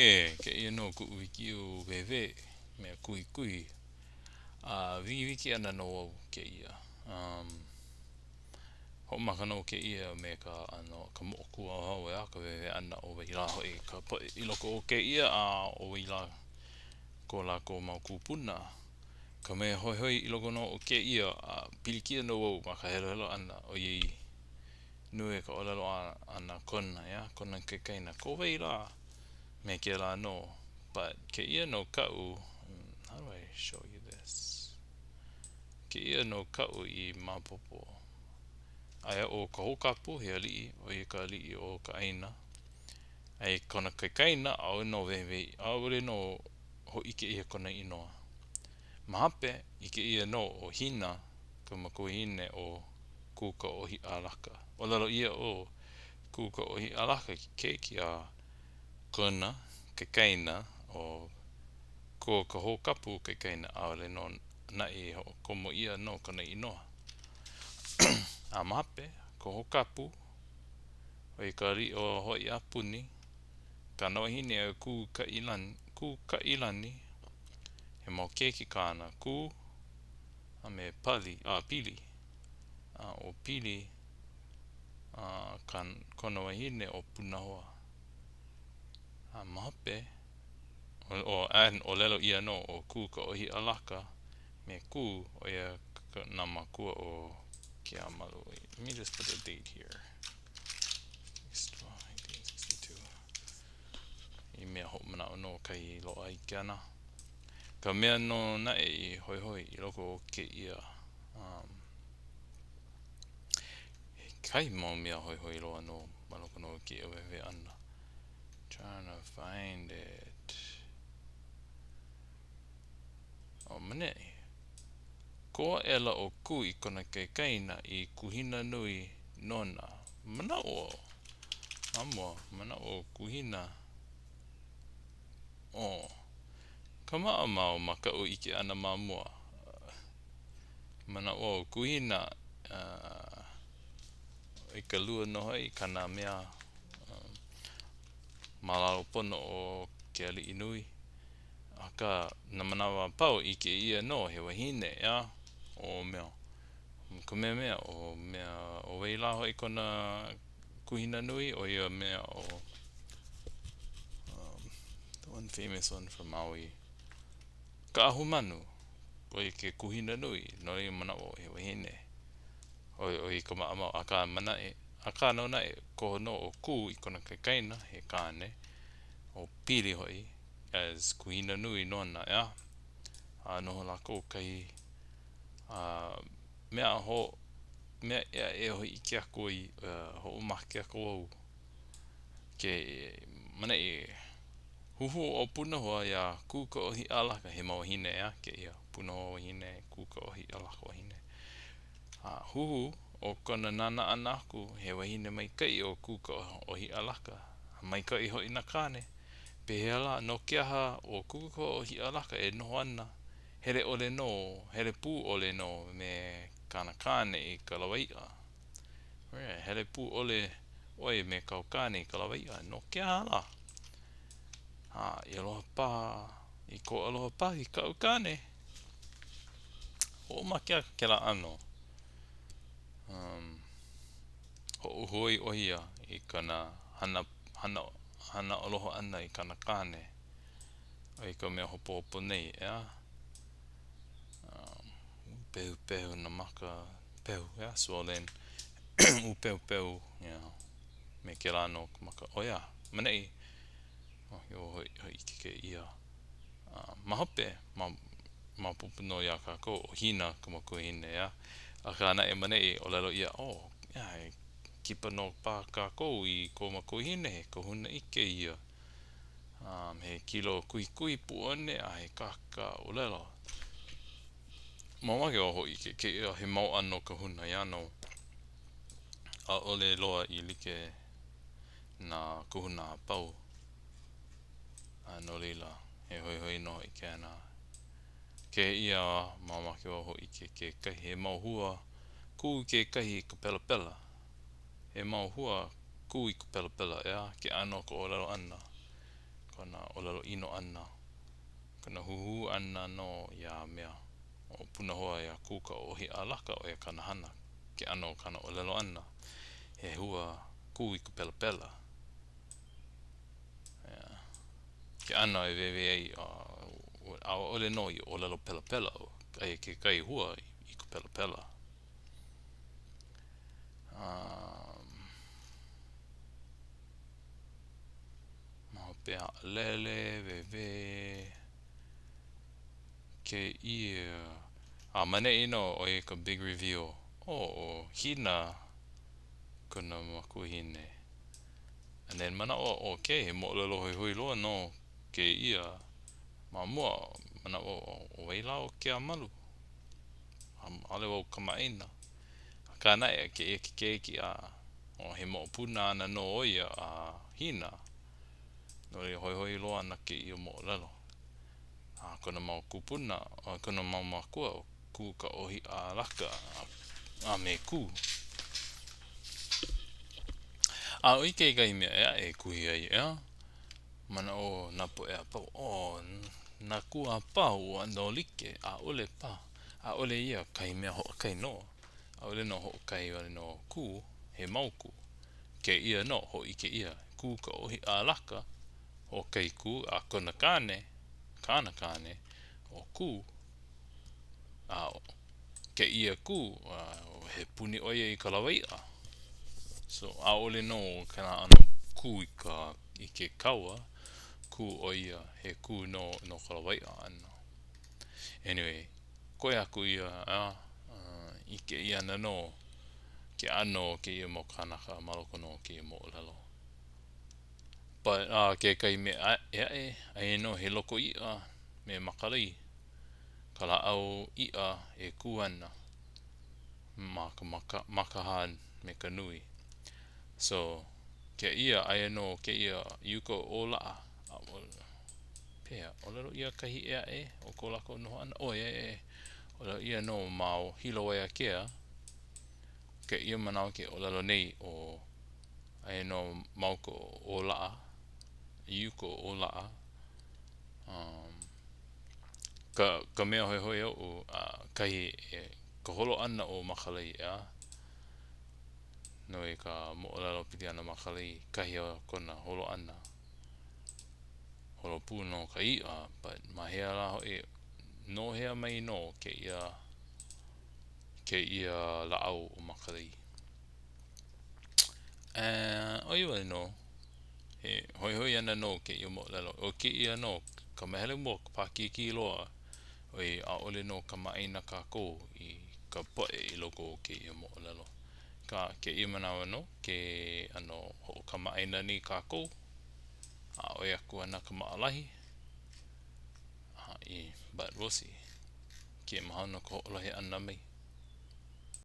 E, kēia nō kuʻu wikiō wehewehe, mea kuhikuhi. A wikiwiki ana nō au kēia. Um, hoʻomaka nō kēia me ka ʻano ka moʻokūʻauhau ʻeā, ka wehewehe ʻana ʻo wai lā hoʻi ka poʻe i loko o kēia a ʻo wai lā ko lākou mau kūpuna. Ka mea hoihoi i loko nō o kēia, a pilikia nō wau ma ka heluhelu ʻana ʻoiai nui ka ʻōlelo ʻana kona, ʻeā, kona kaikaina, ko wai lā me kēlā nō. But kēia nō kaʻu, how do I show you this? Kēia nō kaʻu i maopopo. Aia ʻo Kahoukapu, he aliʻi, ʻo ia ka aliʻi o ka ʻāina. A i kona kaikaina, ʻaʻole nō wehewehe, ʻaʻole nō hōʻike ʻia kona inoa. Ma hope, ʻike ʻia nō ʻo Hina, ka makuahine o Kūkaʻōhiʻalaka. ʻŌlelo ʻia ʻo Kūkaʻōhiʻalaka ke keiki a kona kaikaina ʻo ko Kahoukapu kaikaina, ʻaʻole nō naʻe i hoʻokomo ʻia nō kona inoa. A ma hope, Kahoukapu, ʻo ia ka aliʻi o Hawaiʻi a puni, kāna wahine ʻo Kūkaʻilani, Kūkaʻilani, he mau keiki kāna, Kū a me Pali, a Pili. A ʻo Pili, a ka, kona wahine ʻo Punahoa. A ma hope, ʻo, and ʻōlelo ʻia nō ʻo Kūkaʻōhiʻalaka me Kū, ʻo ia nā mākua o Keāmalu. Wait, let me just put the date here. 1962. I mea hoʻomanaʻo nō kahi i loaʻa i ke ana. Ka mea nō naʻe i hoihoi i loko o kēia um, kahi mau mea hoihoi loa nō ma loko nō o kēia wehewehe ʻana. Trying to find it. Oh, maneʻi. Kō aʻela ʻo Kū i kona kaikaina i kuhina nui nona. Manaʻo au, ma mua, manaʻo ʻo Kuhina, oh, ka maʻamau ma kaʻu ʻike ʻana ma mua. Manaʻo au, Kuhina, uh, i ka lua nō hoʻi kāna mea um, ma lalo pono o ke aliʻi nui. Akā, nā manawa a pau, ʻike ʻia nō he wahine, ʻeā, ʻo mea, ka mea mea, ʻo mea, ʻo wai lā hoʻi kona kuhina nui, ʻo ia mea ʻo, um, the one famous one from Maui, Kaʻahumanu, ʻo ia ke kuhina nui, no laila manaʻo he wahine, ʻo, ʻo ia ka maʻamau, akā manaʻe, akā nō naʻe, koho nō ʻo Kū i kona kaikaina, he kāne, ʻo Pili hoʻi, as kuhina nui nona, ʻeā? A noho lākou kahi a mea ho mea ʻē aʻe e hōʻike aku ai, hoʻomake aku au ke maneʻi huhū ʻo Punahoa iā Kūkaʻōhiʻalaka, he mau wāhine ʻeā kēia, Punahoa wahine, Kūkaʻōhiʻalaka wahine. A huhū ʻo kona nānā ʻana aku, he wahine maikaʻi ʻo Kūkaʻōhiʻalaka, a maikaʻi hoʻi nā kāne. Pehea lā, no ke aha ʻo Kūkaʻōhiʻalaka e noho ana, hele ʻole nō, hele pū ʻole nō me kāna kāne i ka lawaiʻa? Hele pū ʻole ʻoe me kāu kāne i ka lawaiʻa, no ke aha lā? A i aloha paha, i kou aloha paha i kaʻu kāne. Hoʻomakeʻaka kēlā ʻano. Um, hoʻohuoi ʻo ia i kana hana, hana, hana aloha ʻana i kana kāne. ʻO ia ka mea hopohopo nei, ʻeā? Um, ʻūpehupehu nā maka, pehu, ʻeā, swollen. ʻūpehupehu, yeah, me kēlā no ka maka. ʻO ia, maneʻi, oh, hōʻike ʻia. Uh, ma hope, ma, maopopo nō iā kākou, ʻo Hina ka makuahine, ʻeā? Akā naʻe maneʻi, ʻōlelo ʻia, oh, yeah, e kipa nō paha kākou i kou makuahine, he kahuna ʻike ia. Um, he kilo kuhikuhi puʻuone a he kākāʻōlelo. Mamake wau hōʻike kēia he mau ʻano kahuna ia nō. ʻAʻole loa i like nā kahuna a pau. A no laila, he hoihoi nō hoʻi kēnā. Kēia mamake wau hōʻike kekahi he mau hua kū kekahi i ka pelapela. He mau hua kū i ka pelapela, ʻeā, ke ʻano o ka ʻōlelo ʻana. Kona. ʻōlelo ʻino ʻana, kona huhū ʻana nō iā mea ʻo Punahoa iā Kūkaʻōhiʻalaka ʻo ia kāna hana, ke ʻano o kāna ʻōlelo ʻana, he hua kū i ka pelapela. Ke ʻano e wēwē ai, ʻaʻole nō i ʻōlelo pelapela, aia kekahi hua i ka pelapela. Ma hope haʻalele, wēwē, kēia. A ma neʻi nō, ʻo ia ka big reveal. Oh, ʻo Hina kona makuahine. And then manaʻo au, okay, he moʻolelo hoihoi loa nō kēia. Ma mua, manaʻo au, ʻo wai lā ʻo Keamalu? ʻAʻole wau kamaʻāina. Akā naʻe, kēia ke keiki a oh, he moʻopuna ana nō ʻo ia a Hina. No laila, hoihoi loa ana kēia moʻolelo. A kona mau kūpuna, kona mau mākua, ʻo Kūkaʻōhiʻalaka a me Kū. A ʻo ia kekahi mea ʻē aʻe e kuhi ai, ʻeā? Manaʻo nā poʻe a pau, oh, nā Kū a pau ua ʻano like, ʻaʻole paha, ʻaʻole ia kahi mea hoʻokahi nō. ʻAʻole nō hoʻokahi wale nō Kū, he mau Kū. Kēia nō, hōʻike ʻia, Kūkaʻōhiʻalaka, hoʻokahi Kū, a kona kāne, kāna kāne, ʻo Kū, a kēia Kū, he puni ʻo ia i ka lawaiʻa. So, ʻaʻole nō kēlā ʻano kū i ka i ke kaua, kū ʻo ia, he kū nō no ka lawaiʻa ʻana. Anyway, koe aku ia, a ʻike ʻia ana nō ke ʻano o kēia mau kānaka ma loko nō o kēia moʻolelo. But, a kekahi mea ʻē aʻe, aia nō he loko iʻa me Makalei, ka lāʻau iʻa e kū ana ma ka Mākāhā me ka nui. So, kēia, aia nō kēia i uka o ʻŌlaʻa. Pehea, ʻōlelo ʻia kahi ʻē aʻe o ko lākou noho ʻana? Oh, yeah, yeah, ʻōlelo ʻia nō ma Hilo Waiākea, kēia manawa ke ʻōlelo nei ʻo aia nō ma uka o ʻŌlaʻa, i uka o ʻŌlaʻa. Um, ka, ka mea hoihoi oʻu, uh, kahi e, ka holo ʻana o Makalei, ʻeā? Nui ka moʻolelo pili ana Makalei, kahi o kona holo ʻana. Holo pū nō ka iʻa, but ma hea lā hoʻi, no hea mai nō kēia, kēia lāʻau ʻo Makalei. ʻO ia wale nō. He hoihoi ana nō kēia moʻolelo. ʻO kēia nō ka mahele mua ka paʻakikī loa ʻoiai ʻaʻole nō kamaʻāina kākou i ka poʻe i loko o kēia moʻolelo. Akā, kēia manawa nō ke ʻano hoʻokamaʻāina nei kākou a ʻoi aku ana ka maʻalahi. But we'll see. Kēia mahalo no ka hoʻolohe ʻana mai.